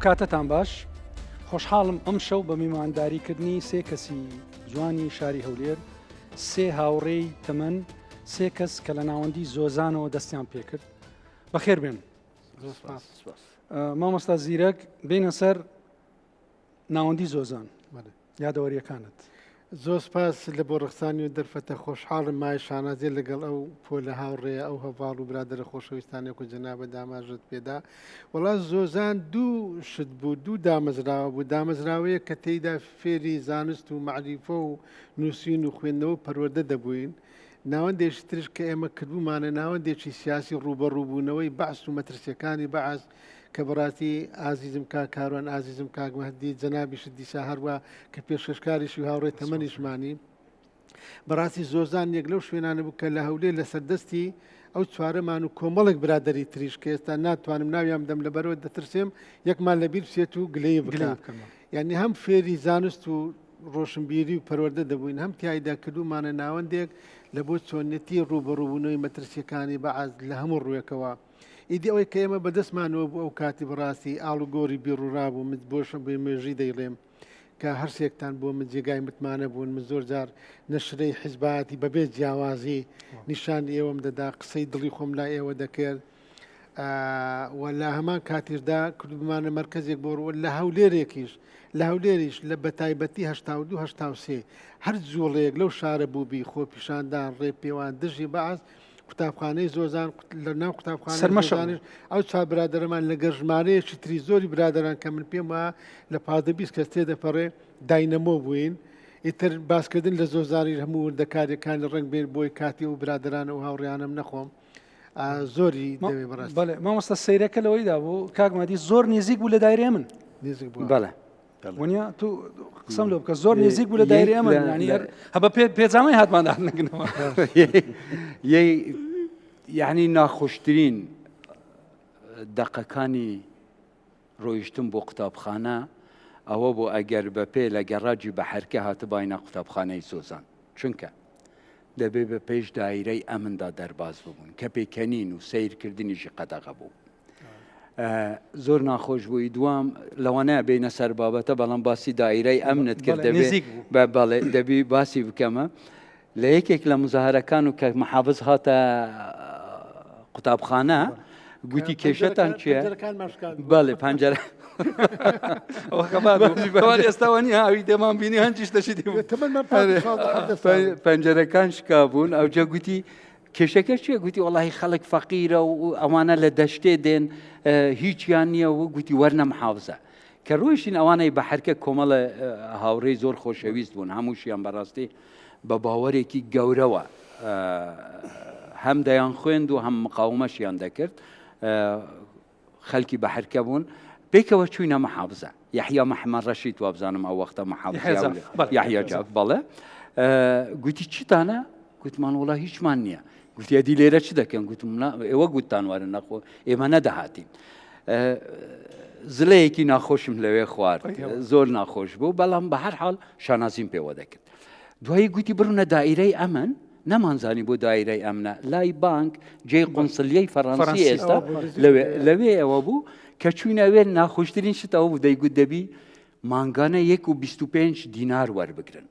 کاتەتان باش خۆشحاڵم ئەمشەو بە میوانداریکردنی سێ کەسی جوانی شاری هەولێر سێ هاوڕێی تەمەن سێ کەس کە لە ناوەندی زۆزانەوە دەستیان پێکرد بەخێر بێن مامۆستا زیرەک بینە سەر ناوەندی زۆزان یادەوەریەکانت. زۆر سپاس لە بۆ ڕەخسانی و دەرفەتە خۆشحاڵم مای شانازیە لەگەڵ ئەو پۆلە هاوڕێیە ئەو هەڤاڵ و برادەرە خۆشەویستانەی کو جەنابت ئاماژەت پێدا وەڵا زۆزان دوو شت بوو دوو دامەزراوە بوو دامەزراوەیەک کە تێیدا فێری زانست و مەعریفە و نووسین و خوێندنەوە و پەروەردە دەبووین ناوەندێکی ترش کە ئێمە کردبوومانە ناوەندێکی سیاسی ڕووبەڕووبوونەوەی بەعس و مەترسیەکانی بەعس کە بەڕاستی ئازیزم کاک کاروان ئازیزم کاک مەهدی جەنابیشت دیسا هەروە کە پێشکەشکاریشی و هاوڕێ تەمەنیشمانی بەڕاستی زۆزان یەک لەو شوێنانە بوو کە لە هەولێر لەسەر دەستی ئەو چوارەمان و کۆمەڵێک برادری تریش کە ئێستا ناتوانم ناویان بدەم لەبەرەوە دەترسێم یەکمان لەبیر بچێت و گلەیی بکە یعنی هەم فێری زانست و ڕۆشنبیری و پەروەردە دەبووین هەم تیایدا کردومانە ناوەندێک لە بۆ چۆنیەتی ڕووبەڕووبوونەوەی مەترسیەکانی بەعس لە هەموو ڕوویەکەوە. ئیدی ئەوەی کە ئێمە بەدەستمانەوە بوو ئەو کاتی بەڕاستی ئاڵوگۆری بیڕوڕا بوو من بۆشم بێ مێژی دەیڵێم کە هەرسێکتان بۆ من جێگای متمانە بوون من زۆر جار نەشرەی حیزباتی بەبێ جیاوازی نیشانی ئێوەم دەدا قسەی دڵی خۆم لای ئێوە دەکرد و لە هەمان کاتیشدا کردبمانە مەرکەزێک بۆ ڕووە لە هەولێرێکیش لە هەولێریش لە بەتایبەتی 82 83 هەر جوڵەیەک لەو شارە بووبی خۆپیشاندان ڕێپێوان دژی بەعس قوتابخانەی زۆزان لە ناو قوتابخانەی زۆزانیش ئەو چوار برادەرەمان لەگەڵ ژمارەیەکی تری زۆری برادەران کە من پێم وایە لە 15 20 کەس تێدەپەڕێ داینەمۆ بووین ئیتر باسکردن لە زۆزانیش هەموو وردەکاریەکانی ڕەنگ بێت بۆی کاتی و برادەران و هاوڕیانم نەخۆم زۆری دەوێ بەڕاست بەڵێ مامۆستا سەیرەکە لەوەیدا بوو کاک مادی زۆر نزیک بوو لە دایرەی من نزیک بوو بەڵێ وەنیا تو قسەم لۆ بکە زۆر نزیک بوو لە دایرەی ئەمە ینی هەر هەبە پێ پێجامەی هاتمان نەگنەوە یەی یعنی ناخۆشترین دەقەکانی ڕۆیشتم بۆ قوتابخانە ئەوە بۆ ئەگەر بە پێ لە گەڕاجی بە حرکە هاتباینە قوتابخانەی سۆزان چونکە دەبێ بە پێش دایرەی ئەمندا دەرباز ببوون کە پێکەنین و سیرکردنیشی قەدەغە بوو. زۆر ناخۆش بووی دوام لەوانەیە بینە سەر بابەتە بەڵام باسی دایرەی ئەمنت کرد دەبێ بە بەڵێ دەبی باسی بکەمە لە یەکێک لە مزاهرەکان و کە محافز هاتە قوتابخانە گوتی کێشەتان چیە بەڵێ پەنجەرە ئێستاوە نیە ئەوی دەمان بینی هەنجیش دەشی پەنجەرەکان شکا بوون ئەوجا گوتی کێشەکە چیە گوتی وەڵاهی خەڵک فەقیرە و ئەوانە لە دەشتێ دێن هیچیان نییە و گوتی وەرنە محافزە کە ڕۆیشتین ئەوانەی بە حرکە کۆمەڵە هاوڕێی زۆر خۆشەویست بوون هەمووشیان بەڕاستی بە باوەرێکی گەورەوە هەم دەیان خوێند و هەم مقاومەشیان دەکرد خەلکی بەحرکە بوون پێکەوە چوینە محافزە یەحیا محەمەد ڕەشید وابزانم ئەو وەختە محافز یەحیا جاف بەڵێ گوتی چیتانە گوتمان وڵا هیچمان نییە گوتی ئەدی لێرە چ دەکەن گوتم ئێوە گوتتان وارە نەخۆ ئێمە نەدەهاتین زلەیەکی ناخۆشم لەوێ خوارد زۆر ناخۆش بوو بەڵام بە هەر حاڵ شانازیم پێوە دەکرد دوایی گوتی بڕنە دایرەی ئەمن نەمانزانی بۆ دایرەی ئەمنە لای بانک جێی قونسلیەی فەڕەنسی ئێستا لەوێ لەوێ ئەوە بوو کە چوینە ئەوێ ناخۆشترین شت ئەوە بوو دەیگوت دەبی مانگانە یەک و 25 دینار وەربگرن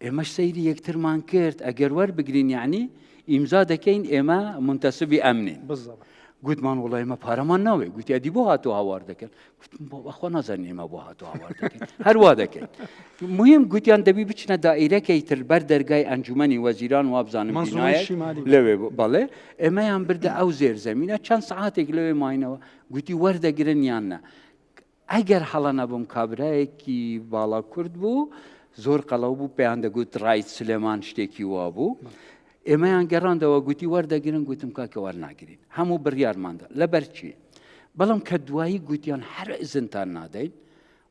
ئێمەش سەیری یەکترمان کرد ئەگەر وەربگرین یعنی ئیمزا دەکەین ئێمە منتەسبی ئەمنین گوتمان وڵی ئێمە پارەمان ناوێ گوتی ئەدی بۆ هاتو هاوار دەکەن گوتم بۆ بەخوا نازانین ئێمە بۆ هاتو هاوار دەکەین هەروا دەکەین مهم گوتیان دەبی بچنە دائیرەکەی تر بەر دەرگای ئەنجومەنی وەزیران وابزانم مەنزومەی شیمالی لەوێ بوو بەڵێ ئێمەیان بردە ئەو زێر زەمینە چەند سعاتێک لەوێ ماینەوە گوتی وەردەگرن یان نا ئەگەر هەڵە نەبم کابرایەکی باڵا کورد بوو زۆر قەڵەو بوو پێیان دەگوت ڕایت سلێمان شتێکی وا بوو ئێمەیان گەڕاندەوە گوتی وەردەگرن گوتم کاکە وەرناگرین هەموو بڕیارماندا لەبەر چی بەڵام کە دوایی گوتیان هەر ئزنتان نادەین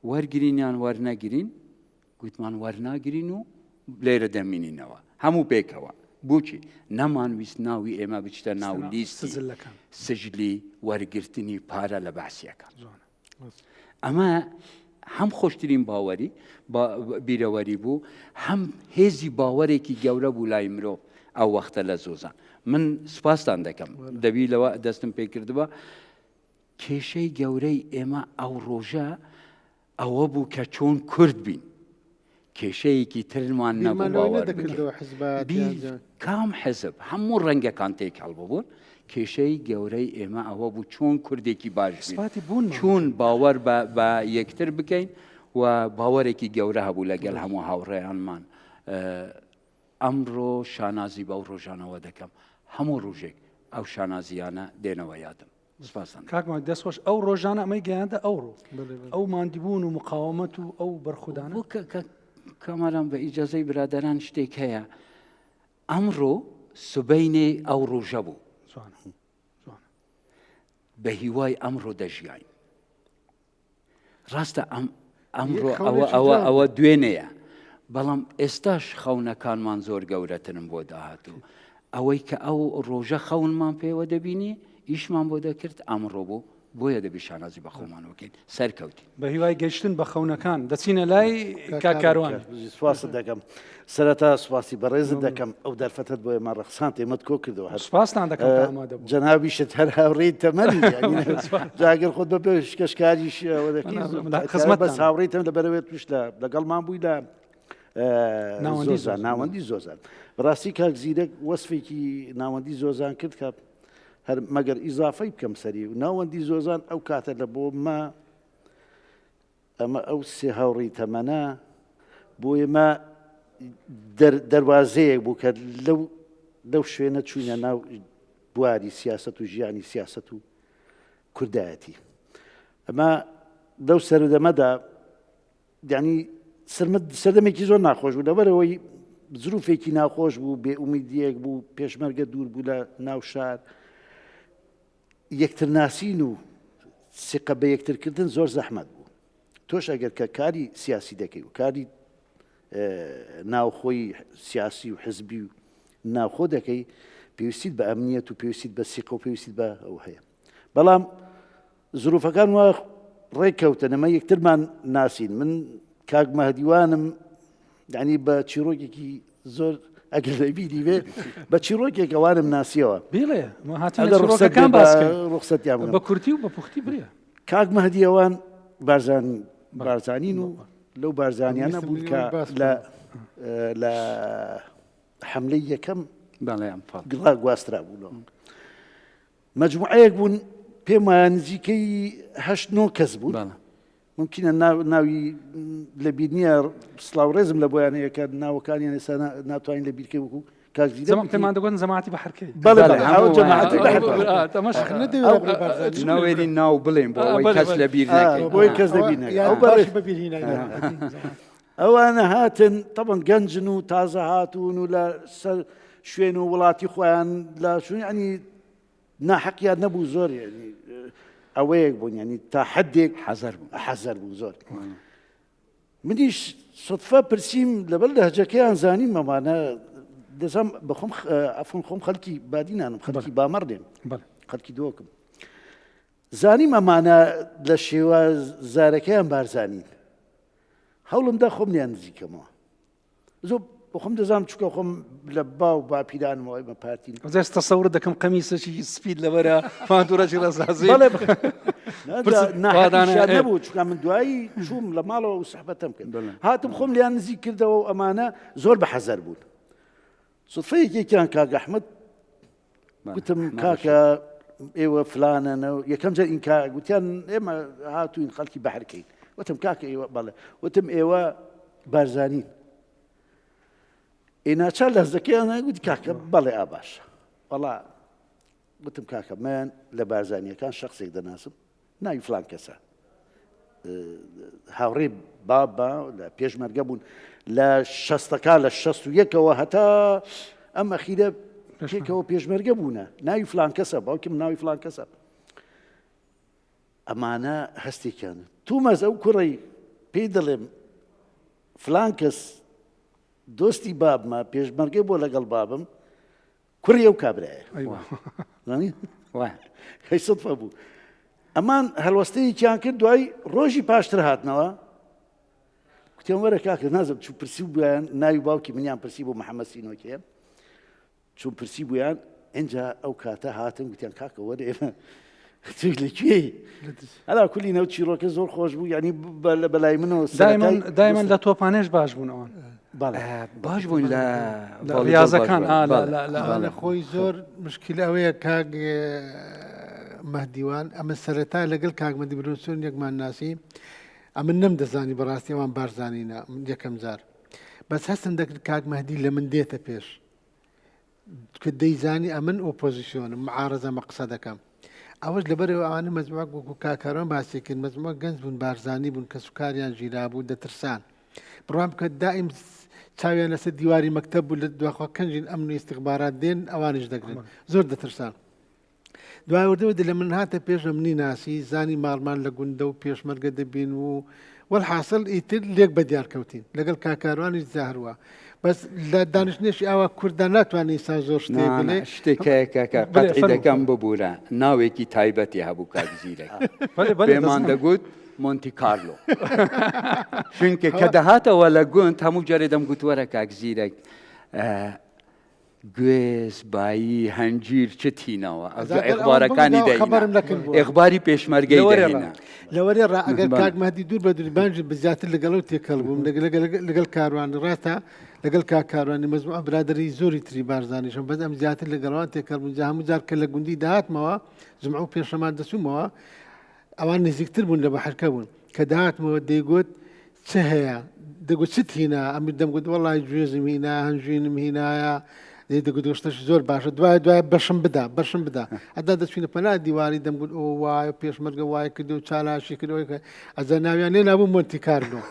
وەرگرین یان وەرنەگرین گوتمان وەرناگرین و لێرە دەمینینەوە هەموو پێکەوە بۆچی نەمان ویست ناوی ئێمە بچتە ناو لیستی سجلی وەرگرتنی پارە لە بەعسیەکان ئەمە هەم خۆشترین باوەری بیرەوەری بوو هەم هێزی باوەرێکی گەورە بوو لای مرۆڤ ئەو وەختە لە زۆزان من سوپاستان دەکەم دەبی لەوە دەستم پێ کردبە. کێشەی گەورەی ئێمە ئەو ڕۆژە ئەوە بوو کە چۆن کورد بین. کێشەیەکی ترمان نەبوو باوەڕ بکەین. کام حزب هەموو ڕەنگەکان تێکەڵ ببوون کێشەی گەورەی ئێمە ئەوە بوو چۆن کوردێکی باش بین چۆن باوەڕ بە یەکتر بکەین و باوەرێکی گەورە هەبوو لەگەل هەموو هاوڕێیانمان ئەمڕۆ شانازی بەو ڕۆژانەوە دەکەم هەموو ڕۆژێک ئەو شانازیانە دێنەوە یادم. سپاستان کاک ماجد دەست خۆش ئەو ڕۆژانە ئەمەی گەیاندە ئەوڕۆ ئەو ماندیبوون و مقاومەت و ئەو بەرخودانە بۆ کامەران بە ئیجازەی برادەران شتێک هەیە ئەمڕۆ سبەینێ ئەو ڕۆژە بوو بە هیوای ئەمڕۆ دەژیاین ڕاستە ئەم ئەمڕۆ ئەوە ئەوە ئەوە دوێنێیە بەڵام ئێستاش خەونەکانمان زۆر گەورەترن بۆ داهاتوو ئەوەی کە ئەو ڕۆژە خەونمان پێوە دەبینی ئیشمان بۆ دەکرد ئەمڕۆ بوو بۆیە دەبی شانازی بە خۆمان وکەین سەرکەوتین. بە هیوای گەیشتن بە خەونەکان دەچینە لای کاک کاروان. سپاست دەکەم. سەرەتا سپاسی بەڕێزت دەکەم ئەو دەرفەتەت بۆ ئێمە ڕەخساند ئێمەت کۆ کردەوە هەر سپاستان دەکەم کە ئامادە بوون. جەنابیشت هەر هاوڕێی تەمەنی یانی جا ئەگەر خۆت بە پێشکەشکاریش ئەوە دەکەی خزمەتتان. بەس هاوڕێی تەمەن لەبەرئەوەی توش لەگەڵمان بووی لە ناوەندی زۆزان ناوەندی زۆزان. بەڕاستی کاک زیرەک وەسفێکی ناوەندی زۆزان کرد کە هەر مەگەر ئیزافەی بکەم سەری و ناوەندی زۆزان ئەو کاتە لە بۆ مە ئەمە ئەو سێ هاوڕی تەمەنە بۆ ئێمە دەروازەیەک بوو کە لەو لەو شوێنە چوینە ناو بواری سیاست و ژیانی سیاست و کوردایەتی ئەمە لەو سەردەمەدا یانی سەردەمێکی زۆر ناخۆش بوو لەبەرەوەی زروفێکی ناخۆش بوو بێ ئومیدیەک بوو پێشمەرگە دوور بوو لە ناو شار یەکتر ناسین و سقە بە یەکترکردن زۆر زەحمەت بوو تۆش ئەگەر کە کاری سیاسی دەکەی و کاری ناوخۆی سیاسی و حزبی و ناوخۆ دەکەی پێویستیت بە ئەمنیەت و پێویستیت بە سیقە و پێویستیت بە ئەو هەیە بەڵام زروفەکان وا ڕێککەوتن ئەمە یەکترمان ناسین من کاک مەهدیوانم یعنی بە چیرۆکێکی زۆر ئەگەر لەبیری بێ بە چیرۆکێک ئەوانم ناسیەوە بڵێ ڕوخسەتیان بە کورتی و بە پوختی بڵێ کاک مەهدیەوان بارزان بارزانین و لەو بارزانیانە بوون کە لە لە حملەی یەکەم گڵا گواسترا بوونەوە مەجموعەیەک بوون پێم وایە نزیکەی هەشت نۆ کەس بوون ممکنە ناوی لە بیر نییە سڵاو ڕێزم لە بۆیان هەیە کە ناوەکانیان ئێستا ناتوانین لە بیرکەی وەکو کاک زیرەک زەمان پێمان دەگوتن جەماعەتی بەحرکەی بەڵێ بەڵێ ئەو جەماعەتی بەحرکەی تەمەش ناوێرین ناو بڵێن بۆ ئەوەی کەس لە بیر نەکەین بۆی کەس لە بیر نەکەین ئەو بەڕێ ئەوانە هاتن تەبەن گەنجن و تازە هاتوون و لە سەر شوێن و وڵاتی خۆیان لە شوێن ینی ناحەقیان نەبوو زۆر یعنی ئەوەیەک بوون ینی تا حدێک حەزەر بوو حەزەر بوو زۆر منیش صدفە پرسییم لەبەر لەهجەکەیان زانیم ئەمانە دەزانم بەخۆم ئەفن خۆم خەڵکی بادینانم خەڵکی بامەڕدێن خەڵکی دۆکم زانیم ئەمانە لە شێوە زارەکەیان بارزانین هەوڵم دا خۆم لیان نزیکەمەوە زۆر بۆ خۆم دەزانم چکە خۆم لە باو باپیرانمەوە ئێمە پارتین جەست تەسەور دەکەم قەمیسەکی سپید لەبەرە پانتورەکی ڕەزازی بەڵێ نەبوو چکە من دوایی چووم لە ماڵەوە و سەحبەتم کرد هاتم خۆم لیان نزیک کردەوە و ئەمانە زۆر بە حەزەر بوون سوتفە یەکێکیان کاک ئەحمەد گوتم کاکە ئێوە فلانەنە و یەکەم جار ئینکا گوتیان ئێمە هاتوین خەڵکی بەحرکەین وتم کاکە ئێوە بەڵێ وتم ئێوە بارزانین ئێ ناچار لەزەکەیان گوت کاکە بەڵێ ئا باشە وەڵا گوتم کاکە من لە بارزانیەکان شخصێک دەناسم ناوی فلان کەسە هاوڕێ بابا لە پێشمەرگە بوون لە شەستەکە لە شەست و یەکەوە هەتا ئەم ئەخیرە پێکەوە پێشمەرگە بوونە ناوی فلان کەسە باوکم ناوی فلان کەسە ئەمانە هەستێکیان تومەز ئەو کوڕی پێی دەڵێم فلان کەس دۆستی بابمە پێشمەرگە بۆ لەگەڵ بابم کوڕی ئەو کابرایە هەی سدفە بوو ئەمان هەڵوەستەیەکیان کرد دوای ڕۆژی پاشتر هاتنەوە کوتیان وەرە کاکە نازم چوو پرسی بوویان ناوی باوکی منیان پرسی بۆ محەممەد سینۆکێ چون پرسی بوویان اینجا ئەو کاتە هاتن گوتیان کاکە وەرە ئێمە لە کوێی هەلا کولی نەو چیرۆکە زۆر خۆش بوو یعنی بەلای منەوە دایمەن لە تۆپانێش باش بوون ئەوان باش بوون لە ریاضەکان لە خۆی زۆر مشکل ئەوەیە کاک مەهدیوان ئەمە سەرەتا لەگەڵ کاک مەدی برونسۆن یەکمان ناسی ئەمن نەمدەزانی بەڕاستی ئەوان بارزانینە یەکەم جار بەس هەستم دەکرد کاک مەهدی لە من دێتە پێش کە دەیزانی ئەمن ئۆپۆزیسیۆنم معارەزەمە قسە دەکەم ئەوەش لەبەرەوە ئەوانە مەجموعە وەکو کاک کاروان باسی کرد مەجموعە گەنج بوون بارزانی بوون کەسوکاریان ژیرابوو دەترسان بڕوام بکە دائیم چاویان لەسەر دیواری مەکتەب بوو لە دواخوا کەنجین ئەمن و ئیستیخبارات دێن ئەوانیش دەگرن زۆر دەترسان دوای وردە وردە لە من هاتە پێش ئەمنی ناسی زانی ماڵمان لە گوندە و پێشمەرگە دەبین و وەلحاسڵ ئیتر لێک بە دیار کەوتین لەگەڵ کاک کاروانیش زاهروا بەس لە دانیشتنێکی ئاوا کورددا ناتوانێت ئینسان زۆر شتێ بڵێ شتێک هەیە کاکە قەتعی دەکەم ببوورە ناوێکی تایبەتی هەبوو کاک زیرەک پێمان دەگوت مۆنتی کارلۆ چونکە کە دەهاتەوە لە گوند هەموو جارێ دەمگوت وەرە کاک زیرەک گوێز، بایی، هەنجیر چت هیناوە؟ ئەوجا ئیخبارەکانی دەهینا. ئیخباری پێشمەرگەی دەهینا. لەوەرێ ڕا ئەگەر کاک مەهدی دوور بە دووری بانگی زیاتر لەگەڵ ئەو تێکەڵ بووم لەگەڵ کاروانی ڕاستە لەگەڵ کاک کاروانی مەجموعە برادەری زۆری تری بارزانیشم بەس ئەم زیاتر لەگەڵ ئەوان تێکەڵ بووم جا هەموو جار کە لە گوندی دەهاتمەوە جمعە و پێنجشەمان دەچوومەوە ئەوان نزیکتر بوون لە بەحرکە بوون کە دەهاتمەوە دەیگوت چ هەیە؟ دەگوت چت هینا؟ ئەمن دەمگوت وەڵای گوێزم هینا، هەنجوینم هینایە. دەی دەگوت شتەش زۆر باشە. دوای دوای بەشم بدا، بەشم بدا. ئەدا دەچوینە پەنا دیواری دەمگوت ئۆ وایە پێشمەرگە وای کرد و چالاشی کرد ئەوەی کرد. ئەجا ناویان لێ نابوو مۆنتی کارلۆ.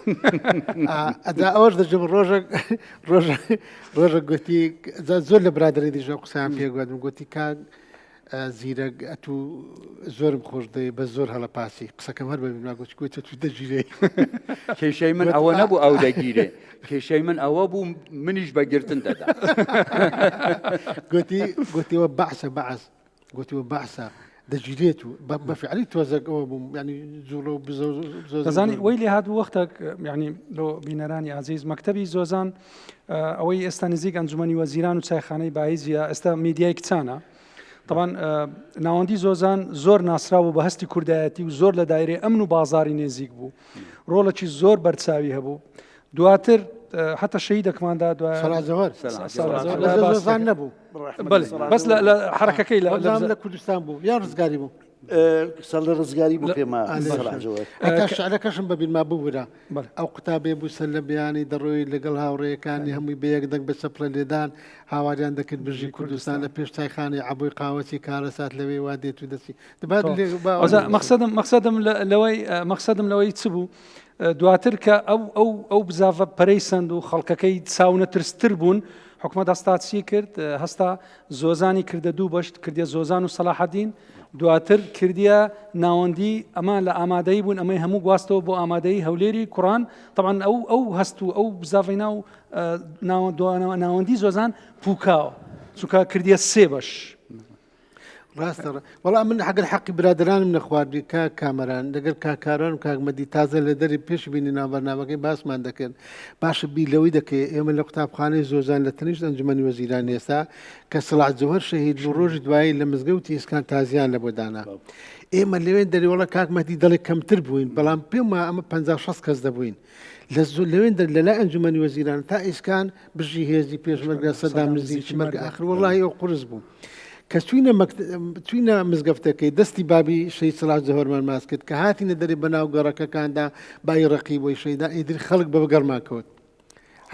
ئەجا ئەوەش دەجم ڕۆژێک ڕۆژێک ڕۆژێک گوتی ئەجا زۆر لە برادەری دیژە قسەیان پێ گوتم گوتی کاک زیرەک ئەتوو زۆرم خۆش دەوێ بەس زۆر هەڵە پاسی قسەکەم هەر بەبیرما گوتی گوتی ئەتوو دەگیرێ کێشەی من ئەوە نەبوو ئەو دەگیرێ کێشەی من ئەوە بوو منیش بە گرتن دەدا گوتی گوتیەوە بەعسە بەعس گوتیەوە بەعسە دەگیرێت و بە فعلی تۆزەک ئەوە بووم ینی جوڵە و بزە دەزانی وەی لێ هات وەختێک یعنی لۆ بینەرانی ئازیز مەکتەبی زۆزان ئەوەی ئێستا نزیک ئەنجومەنی وەزیران و چایخانەی بایزیە ئێستا میدیای کچانە تەبان ناوەندی زۆزان زۆر ناسراو بوو بە هەستی کوردایەتی و زۆر لە دایرەی ئەمن و بازاری نێزیک بوو ڕۆڵێکی زۆر بەرچاوی هەبوو دواتر حتا شەهیدەکماندا دوای زۆزان نەبوو بەس لە حرەکەکەی لە کوردستان بوو یا ڕزگاری بوو سەڵ ڕزگاری بوو پێما هەتا شعرەکەشم بە بیرما ببورە ئەو قوتابێ بوو سەر لە بەیانی دەڕۆی لەگەڵ هاوڕێیەکانی هەمووی بە یەک دەنگ بە چەپڵە لێدان هاواریان دەکرد بژی کوردستان لە پێش چایخانەی عەبۆی قاوەچی کارەسات لەوێ وا دێت و دەچی مەقسەدم مەقسەدم لەوەی مەقسەدم لەوەی چ بوو دواتر کە ئەو ئەو ئەو بزاڤە پەرەی سند و خەڵکەکەی چاونەترستر بوون حکومەت هەستا چی کرد هەستا زۆزانی کردە دوو بەشت کردیە زۆزان و سەلاحەدین دواتر کردیە ناوەندی ئەمە لە ئامادەی بوون ئەمەی هەموو گواستەوە بۆ ئامادەی هەولێری کوڕان طبعا ئەو ئەو هەست و ئەو بزاڤی ناو ناوەندی زۆزان پوکاوە چونکە کردیە سێ بەش. ڕاستە وەڵا من حەگەر حەقی برادەرانم نەخواردی کاک کامەران لەگەر کاک کاروان و کاک مەدی تازە لە دەری پێش بینی ناو بەرنامەکەی باسمان دەکرد باشە بیر لەوەی دەکەی ئێمە لە قوتابخانەی زۆزان لە تەنیشت ئەنجومەنی وەزیران ئێستا کە سڵاح جەوهەر شەهید بوو ڕۆژی دوایی لە مزگەوتی ئیسکان تازیان لە بۆ دانا ئێمە لەوێن دەری وەڵا کاک مەهدی دەڵێ کەمتر بووین بەڵام پێم وایە ئەمە 50 60 کەس دەبووین لە لەوێن دەر لە لای ئەنجومەنی وەزیران تا ئیسکان بژی هێزی پێشمەرگە سەدام نزیکی مەرگ ئاخر وەڵاهی ئەو قورس بوو کە چوینە چوینە مزگەفتەکەی دەستی بابی شەهید سەلاح جەوهەرمان ماچ کرد کە هاتینە دەرێ بەناو گەڕەکەکاندا بای ڕەقی بۆی شەیدا ئیدر خەڵک بە گەڕمان کەوت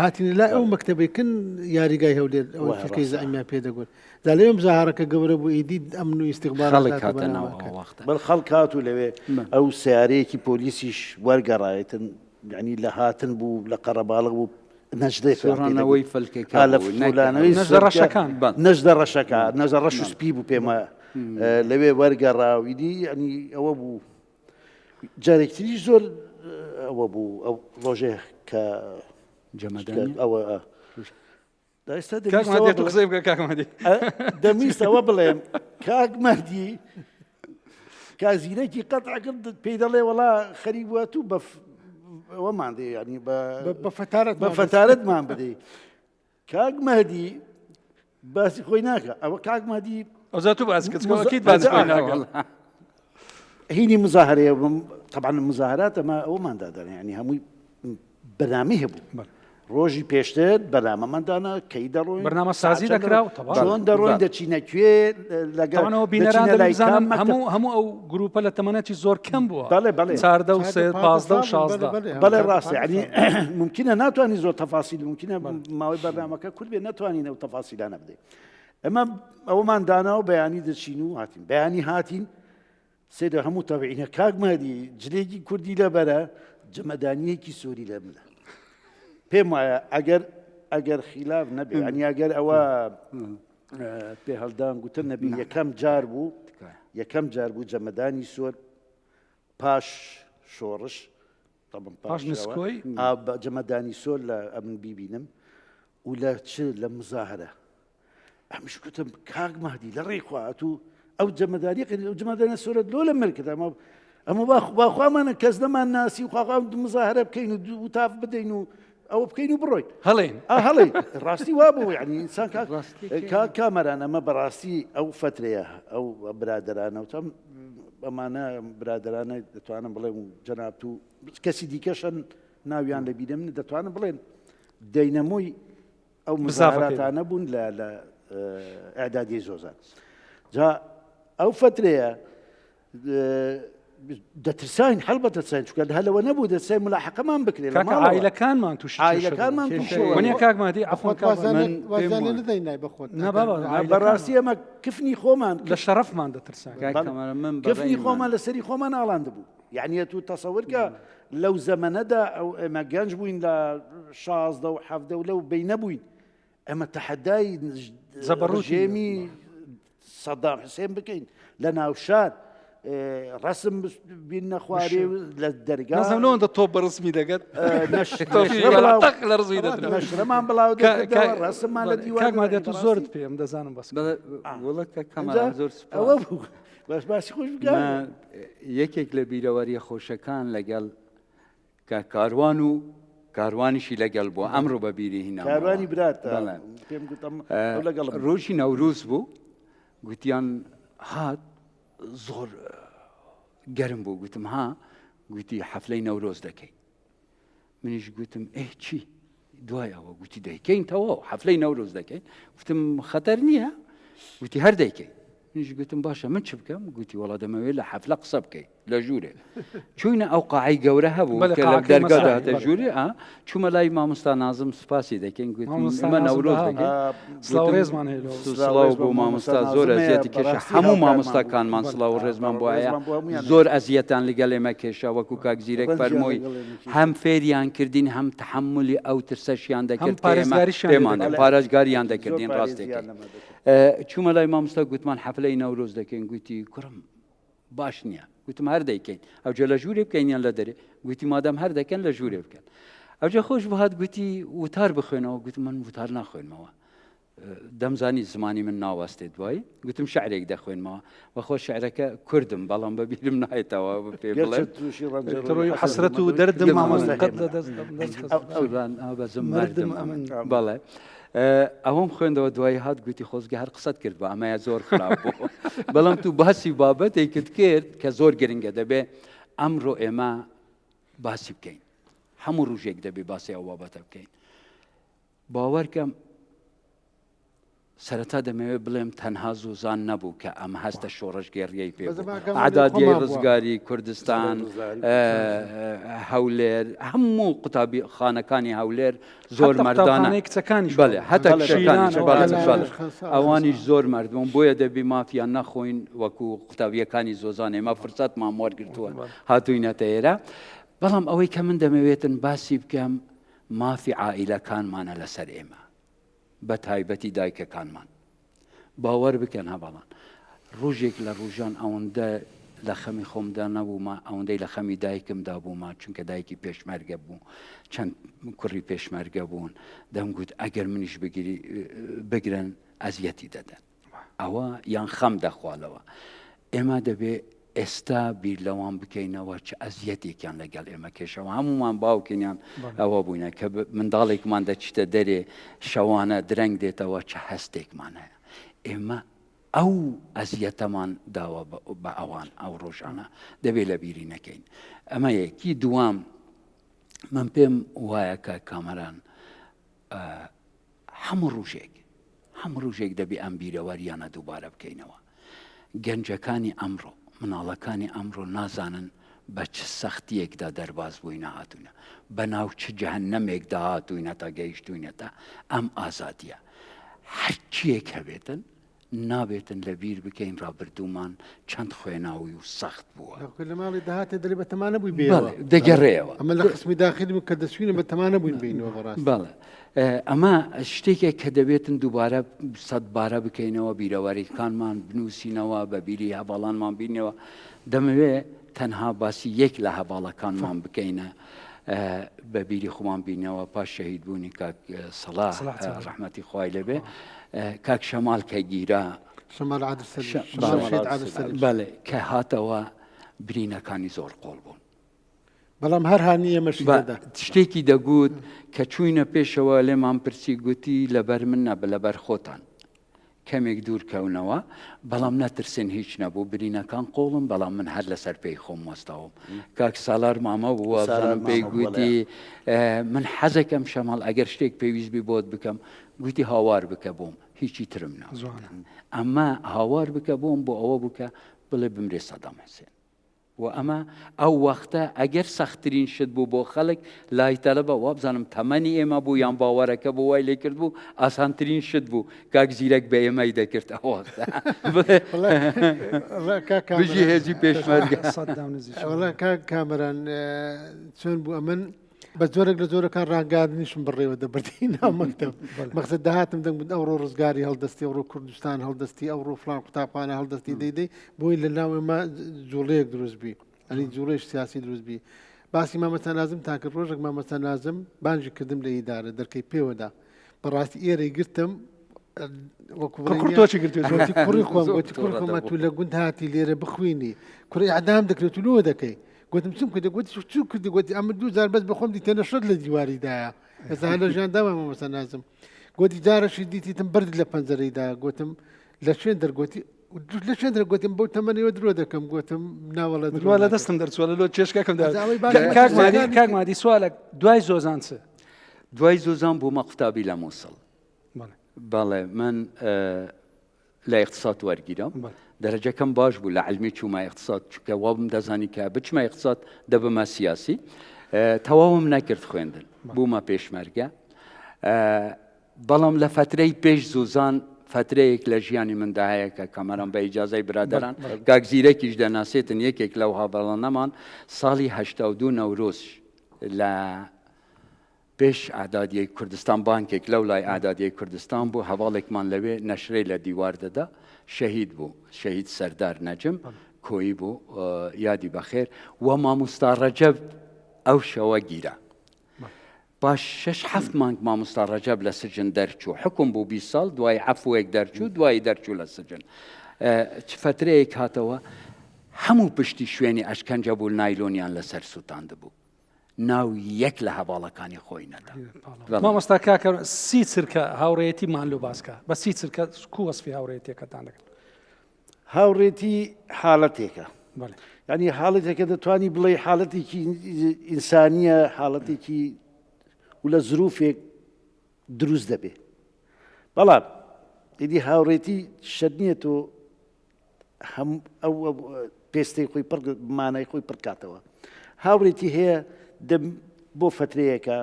هاتینە لای ئەو مەکتەبەی کن یاریگای هەولێر ئەوەی وایە فلکەی ڕاستە. زەعیمیان پێ دەگوت جا لەوێ مزاهەرەکە گەورە بوو ئیدی ئەمن و ئیستیخبارات خەڵک هاتە هاتە ناو بەناومان ئەو کرد. وەختە. بەڵ خەڵک هات و لەوێ ئەو سەیارەیەکی پۆلیسیش وەرگەڕایتن یعنی لە هاتن بوو لە قەرەباڵغ بوو نەجدەی خۆیان پێ سوڕانەوەی دەگوت. فلکەکە ئا لە بوو، نەک فولانەوەی نەژدە فلکە ڕەشەکان. بەڵ. نەژدە ڕەشەکە نەژدە ڕەش و سپی بوو پێم وایە لەوێ وەرگەڕا و ئیدی یعنی ئەوە بوو جارێکتریش زۆر ئەوە بوو ئەو ڕۆژێ کە جەمەدانی ئەوە ئێستا کاک مهدی تۆ قسەی بکە کاک مهدی دەمویست ئەوە بڵێم کاک مهدی کا زیرەکی قەتع کرد پێی دەڵێ وەڵا خەریک بووە تو بە ئەوەمان دێ ینی بە فەتارەت بە فەتارەتمان بدەی کاک مهدی باسی خۆی ناکە ئەوە کاک مهدی ئەوجا تو باس کرد چونکە ئەکید باسی خۆی ناکە. هینی مزاهرەیە طبعا مزاهرات ئەمە ئەومان دادەنێ ینی هەمووی بەرنامەی هەبوو ڕۆژی پێشتر بەرنامەمان دانا کەی دەڕۆین بەرنامە سازی دەکرا و چۆن دەڕۆین دەچینە کوێ لەگەڵەوە بینەران لای هەموو هەموو ئەو گروپە لە تەمەنەتی زۆر کەم بووە بەڵێ بەڵێ چاردە و سێ پازدە و شازدە بەڵێ ڕاستە ینی ممکنە ناتوانانی زۆر تەفاسیل ممکنە ماوەی بەرنامەکە کورت بێ ناتوانین ئەو تەفاسیلانە بدەین ئەمە ئەومان دانا و بەیانی دەچین و هاتین بەیانی هاتین سەیرە هەموو تەبعینە کاک مەهدی جلێکی کوردی لەبەرە جەمەدانیەکی سووری لە ملە پێم وایە ئەگەر ئەگەر خیلاف نەبێ ینی ئەگەر ئەوە پێهەڵدان گوتن نەبی یەکەم جار بوو یەکەم جار بوو جەمەدانی سۆر پاش شۆڕش پاش نسکۆی جەمەدانی سۆر لە ئەمن بیبینم و لە چ لە مزاهرە ئەمش گوتم کاک مەهدی لە ڕێی خوا ئەتوو ئەو جەمەداری قەری ئەو جەمەدانە سۆرەت لۆ لە مل کرد ئەمە ئەمە با خواخوامانە کەس نەمان ناسی و خواخوا مزاهرە بکەین و وتاف بدەین و ئەوە بکەین و بڕۆین هەڵێن هەڵێ ڕاستی وا بوو یعنی ئینسان کاک کاک کامەران ئەمە بەڕاستی ئەو فترەیە ئەو برادەرانە و تەم ئەمانە برادەرانە دەتوانم بڵێم و جەنابت و کەسی دیکەشن ناویان لە بیرم دەتوانم بڵێن دەینەمۆی ئەو مزاهراتانە بوون لە لە ئەعدادی زۆزان جا ئەو فترەیە دەترساین هەڵبەت دەترساین چونکە هەر لەوە نەبوو دەترساین ملاحەقەمان بکرێت لە ماڵەوە عایلەکانمان تووشی عایلەکانمان تووشی وەنیە کاک مادی عەفوەن کاک من وازانێ نەدەین نای بە خۆت نا بابا بەڕاستی ئەمە کفنی خۆمان لە شەرەفمان دەترساین کاک کەمال من کفنی خۆمان لەسەری خۆمان ئاڵاندبوو یعنی تو تەسەور کە لەو زەمەنەدا ئەو ئێمە گەنج بووین لە 16 و حەڤدە و لەو بینە بووین ئەمە تەحەدای زەبەڕژێمی سەدام حسێن بکەین لە ناوشار ڕسم بین نەخوارێ لە دەرگا نازانم تۆ بە ڕسمی دەگەت لە ڕزمی نەشرەمان بڵاو ڕسممان لە دیوار مادێت و زۆرت پێم دەزانم بەس وڵەکە کەمە زۆر ئەوە بوو باش باسی خۆش بکە یەکێک لە بیرەوەریە خۆشەکان لەگەڵ کە کاروان و کاروانیشی لەگەڵ بووە ئەمڕۆ بە بیری هینا کاروانی برات پێم گوتم لەگەڵ ڕۆژی نەوروز بوو گوتیان هات زۆر گەرم بوو گوتم ها گوتی حەفلەی نەورۆز دەکەین منیش گوتم ئێ چی دوای ئەوە گوتی دەیکەین تەواو حەفلەی نەورۆز دەکەین گوتم خەتەر نییە گوتی هەر دەیکەین منیش گوتم باشە من چ بکەم گوتی وەڵا دەمەوێت لە حەفلە قسە بکەیت لە ژوورێ چوینە ئەو قاعی گەورە هەبوو کە لە دەرگا دەهاتە ژوورێ ئا چوومە لای مامۆستا نازم سوپاسی دەکەین گوتم ئێمە نەورۆز دەکەین سڵاو ڕێزمان هەیە سڵاو بۆ مامۆستا زۆر ئەزیەتی کێشا هەموو مامۆستاکانمان سڵاو و ڕێزمان بۆیە زۆر ئەزیەتان لەگەڵ ئێمە کێشا وەکو کاک زیرەک فەرمووی هەم فێریان کردین هەم تەحەمولی ئەو ترسەشیان دەکرد کە ئێمە پێمان پارێزگاریان دەکردین ڕاستێکی چوومە لای مامۆستا گوتمان حەفلەی نەورۆز دەکەین گوتی کوڕم باش نییە گوتم هەر دەیکەین ئەوجە لە ژوورێ بکەین یان لە دەرێ گوتی مادەم هەر دەکەن لە ژوورێ بکەن ئەوجە خۆش بهات گوتی وتار بخوێنەوە گوتم من وتار ناخوێنمەوە دەمزانی زمانی من ناوەستێ دوایی گوتم شعرێک دەخوێنمەوە بەخۆ شعرەکە کوردم بەڵام بە بیرم نایەتەوە پێ بڵێم حەسرەت و دەردم مردم ئەمن بەڵێ ئەوەم خوێندەوە دوایی هات گوتی خۆزگە هەر قسەت کرد بە ئەمەیە زۆر خراپ بوو بەڵام تو باسی بابەتێکت کرد کە زۆر گرنگە دەبێ ئەمڕۆ ئێمە باسی بکەین هەموو ڕژێک دەبێ باسی ئەو بابەتە بکەین باوەرکەم سەرەتا دەمەوێت بڵێم تەنها زۆزان نەبوو کە ئەم هەستە شۆڕشگێڕیەی پێ ئادادیای ڕزگاری کوردستان هەولێر هەموو قوتابی خانەکانی هەولێر زۆر مەردانە کچەکانیش بەڵێ هەتا کچەکانیش ئەوانیش زۆر مردبوون بۆیە دەبی مافیان نەخۆین وەکو قوتابیەکانی زۆزان ئێمە فرسەتمان وەرگرتووە هاتوینەتە ئێرە بەڵام ئەوەی کە من دەمەوێتن باسی بکەم مافی عائیلەکانمانە لەسەر ئێمە بە تایبەتی دایکەکانمان باوەر بکەن هەڤاڵان ڕوژێک لە ڕوژان ئەوەندە لە خەمی خۆمدا نەبوومە ئەوەندەی لە خەمی دایکمدا بوومە چونکە دایکی پێشمەرگە بوو چەند کوڕی پێشمەرگە بوون دەمگوت ئەگەر منیش بگری بگرن ئەزیەتی دەدەن ئەوە یان خەم دەخوالەوە ئێمە دەبێ ئێستا بیر لەوان بکەینەوە چ ئەزیەتێکیان لەگەڵ ئێمە کێشەوە هەمومان باوکینیان ئەوە بووینە کە منداڵێکمان دەچیتە دەرێ شەوانە درەنگ دێتەوە چ هەستێکمان هەیە ئێمە. ئەو ئەزیەتەمان داوە بە ئەوان ئەو ڕۆژانە دەبێ لە بیری نەکەین. ئەمە یەکی. دووەم من پێم وایە کە کامەران هەموو ڕوژێک هەموو ڕوژێک دەبێ ئەم بیرەوەریانە دووبارە بکەینەوە. گەنجەکانی ئەمڕۆ، مناڵەکانی ئەمڕۆ نازانن بە چ سەختییەکدا دەرباز بووینە هاتووینە، بە ناو چ جەهەنەمێکدا هاتووینە تا گەیشتووینەتە ئەم ئازادییە. هەرچییەک هەبێتن نابێتن لە بیر بکەین ڕابردوومان چەند خوێناوی و سەخت بووە. دەکە لە ماڵی داهاتێ دەڵێ بە تەما نەبووی بێیەوە. بەڵێ دەگەڕێیەوە. ئەمە لە قسمی داخلی بوو کە دەچووینە بە تەما نەبووین بێینەوە بەڕاستی. بەڵێ ئەمە شتێکە کە دەبێتن دووبارە سەدبارە بکەینەوە، بیرەوەریکانمان بنووسینەوە، بە بیری هەڤاڵانمان بینەوە. دەمەوێ تەنها باسی یەک لە هەڤاڵەکانمان بکەینە بە بیری خۆمان بینەوە پاش شەهید بوونی کاک سەڵاح ڕەحمەتی خوای لێبێ کاک شەماڵ کە گیرا شەماڵ عادل سەلیم شەماڵ شەهید عادل سەلیم بەڵێ کە هاتەوە برینەکانی زۆر قۆڵ بوون. بەڵام هەر هانی ئێمەشی دەدا. شتێکی دەگوت کە چووینە پێشەوە لێمان پرسی گوتی لەبەر من نە لەبەر خۆتان کەمێک دوور کەونەوە بەڵام نەترسێن هیچ نەبوو برینەکان قۆڵم بەڵام من هەر لەسەر پێی خۆم وەستاوم کاک سالار مامە بوو وابزانم پێی گوتی من حەزەکەم شەماڵ ئەگەر شتێک پێویست بی بۆت بکەم گوتی هاوار بکە بۆم هیچی ترم ناوێت ئەمە هاوار بکە بۆم بۆ ئەوە بوو کە بڵێ بمرێ سەدام حسێن و ئەمە ئەو وەختە ئەگەر سەختترین شت بوو بۆ خەڵک لای تەلەبە وابزانم تەمەنی ئێمە بوو یان باوەرەکە بوو وای لێ کرد بوو ئاسانترین شت بوو کاک زیرەک بە ئێمەی دەکرد ئەو وەختە بژی هێزی پێشمەرگە. وەڵا کاک کامەران چۆن بوو ئەمن بە جۆرێک لە جۆرەکان ڕاگەیاندنیشم بەڕێوە دەبردی ناو مەکتەب مەخزە داهاتم دەنگ بوو ئەوڕۆ ڕزگاری هەڵدەستی ئەوڕۆ کوردستان هەڵدەستی ئەوڕۆ فلان قوتابخانە هەڵدەستی دەیدەی بۆی لە ناو ئێمە جوڵەیەک دروست بی ئەنی جوڵەیش سیاسی دروست بی باسی مامەستا نازم تا کرد ڕۆژێک مامەستا نازم بانگی کردم لە ئیدارە دەرکەی پێوەدا بەڕاستی ئێرەی گرتم وەکو بڵێی کوڕ تۆچی گرتووە گوتی کوڕی خۆم گوتی کوڕی خۆم تو لە گوند هاتی لێرە بخوێنی کوڕی ئەدام دەکرێت و لۆ دەکەی گوتم چم کردی گوتی چوو کردی گوتی ئەمە دوو جار بەس بەخۆم دیتە نەشەت لە دیواری دایە ئێستا لە ژیان داما مامۆستا نازم گوتی جارەشی دیتیتم بەرد لە پەنجەرەی دا گوتم لە شوێن دەرگوتی لە شوێن دەرگوتم بەو تەمەنەوە درۆ دەکەم گوتم ناوەڵە درۆ لە دەستم دەرچوە لە لۆ چێشکەکەم دا کاک مادی کاک مادی سوالێک دوای زۆزان چ دوای زۆزان بوومە قوتابی لە مووسڵ بەڵێ من لە ئیقتساد وەرگیرام دەرەجەکەم باش بوو لە علمی چوومە ئیقتساد چونکە وابم دەزانی کە بچمە ئیقتساد دەبمە سیاسی تەواوم نەکرد خوێندن بوومە پێشمەرگە بەڵام لە فترەی پێش زوزان فترەیەک لە ژیانی مندا هەیە کە کەمەرم بە ئیجازای برادران کاک زیرەکیش دەناسێتن یەکێک لەو هاڤڵانەمان ساڵی 82 نەورۆز لە پێش ئەعدادیەی کوردستان بانکێک لەو لای ئەعدادیەی کوردستان بوو هەواڵێکمان لەوێ نەشرەی لە دیوار دەدا شەهید بوو شەهید سەردار نەجم کۆیی بوو یادی بەخێر و مامۆستا ڕەجەب ئەو شەوە گیرا پاش شش هەفت مانگ مامۆستا ڕەجەب لە سجن دەرچوو حکم بوو 20 ساڵ دوای عەفوێک دەرچوو دوایی دەرچوو لە سجن چ فترەیەک هاتەوە هەموو پشتی شوێنی ئەشکەنجە بوو نایلۆنیان لەسەر سووتاندبوو ناو یەک لە هەڤاڵەکانی خۆی نەدا. مامۆستا کاکە سی چرکە هاوڕێیەتیمان لۆ باس کە بە سی چرکە کو وەسفی هاوڕێیەتیەکەتان دەکەن؟ هاوڕێتی حاڵەتێکە ینی حاڵەتێکە دەتوانی بڵێ حاڵەتێکی ئینسانیە حاڵەتێکی و لە زروفێک دروست دەبێ بەڵام ئیدی هاوڕێتی شەت نییە تۆ هەم ئەو پێستەی خۆی پڕ مانای خۆی پڕکاتەوە هاوڕێتی هەیە دەم بۆ فترەیەکە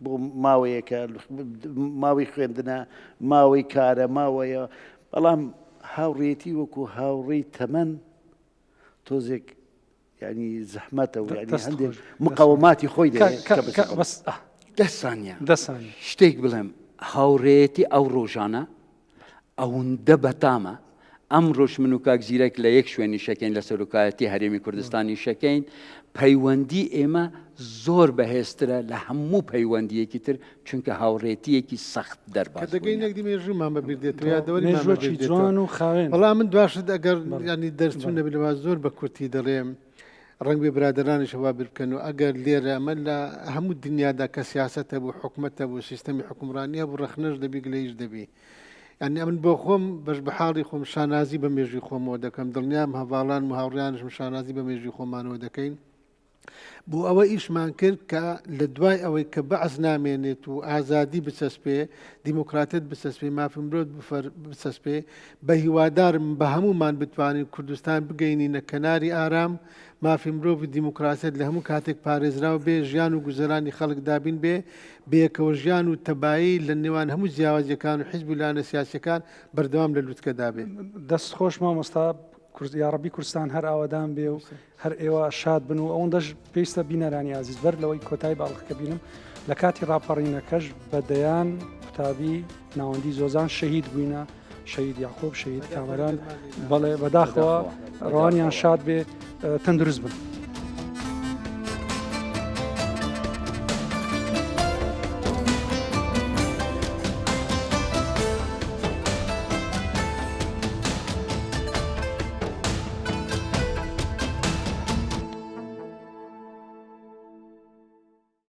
بۆ ماوەیەکە ماوەی خوێندنە ماوەی کارە ماوەیە بەڵام هاوڕێتی وەکو هاوڕێی تەمەن تۆزێک ینی زەحمەتە و ینی هەندێک مقاوماتی خۆی بەس دەسانە دەسانە شتێک بڵێم هاوڕێیەتی ئەو ڕۆژانە ئەوەندە بەتامە، ئەمڕۆش من و کاک زیرەک لە یەک شوێن ئیشەکەین لە سەرۆکایەتی هەرێمی کوردستان ئیشەکەین، پەیوەندی ئێمە زۆر بەهێزترە لە هەموو پەیوەندییەکی تر، چونکە هاوڕێتییەکی سەخت کە دەرباز دەگەین بووینە. یەکدی مێژوومان بە بیر دێتەوە، یادەوەریمان بە مێژووەکی بیر دێتەوە. جوان و خاوێن. وەڵا من دواشت ئەگەر بەڵێ یانی دەرچوون بەڵێ. نەبێ لەوە زۆر بە کورتی دەڵێم، ڕەنگبێ برادەرانیش وا بیر بکەنەوە ئەگەر لێرە ئەمە لە هەموو دنیادا کە سیاسەت هەبوو، حکومەت هەبوو، سیستەمی حوکمڕانی هەبوو، ڕەخنەش دەبی، گلەییش دەبی. یانی ئەمن بۆ خۆم بەش بە حاڵی خۆم شانازی بە مێژووی خۆمەوە دەکەم، دڵنیام هەڤاڵانم و هاوڕێیانیشم شانازی بە مێژووی خۆمانەوە دەکەین. بۆ ئەوە ئیشمان کرد کە لە دوای ئەوەی کە بەعس نامێنێت و ئازادی بچەسپێ، دیموکراتیەت بچەسپێ، مافی مرۆڤ بچەسپێ، بە هیوادارم بە هەموومان بتوانین کوردستان بگەینینە کەناری ئارام، مافی مرۆڤ و دیموکراسیەت لە هەموو کاتێک پارێزراو بێ، ژیان و گوزەرانی خەڵک دابین بێ، بەیەکەوەژیان و تەبایی لە نێوان هەموو جیاوازیەکان و حیزب و لایەنە سیاسیەکان بەردەوام لە لوتکەدا بێ. دەست خۆش مامۆستا یاڕەبی کوردستان هەر ئاوەدان بێ و هەر ئێوە شاد بن و ئەوەندەش پێویستە بینەرانی ئازیز بەر لەوەی کۆتایی بە ئەڵقەکە بینم لە کاتی ڕاپەڕینەکەش بە دەیان قوتابی ناوەندی زۆزان شەهید بووینە شەهید یاقوب شەهید کامەران بەڵێ بەداخەوە ڕوانیان شاد بێ تەندروست بن.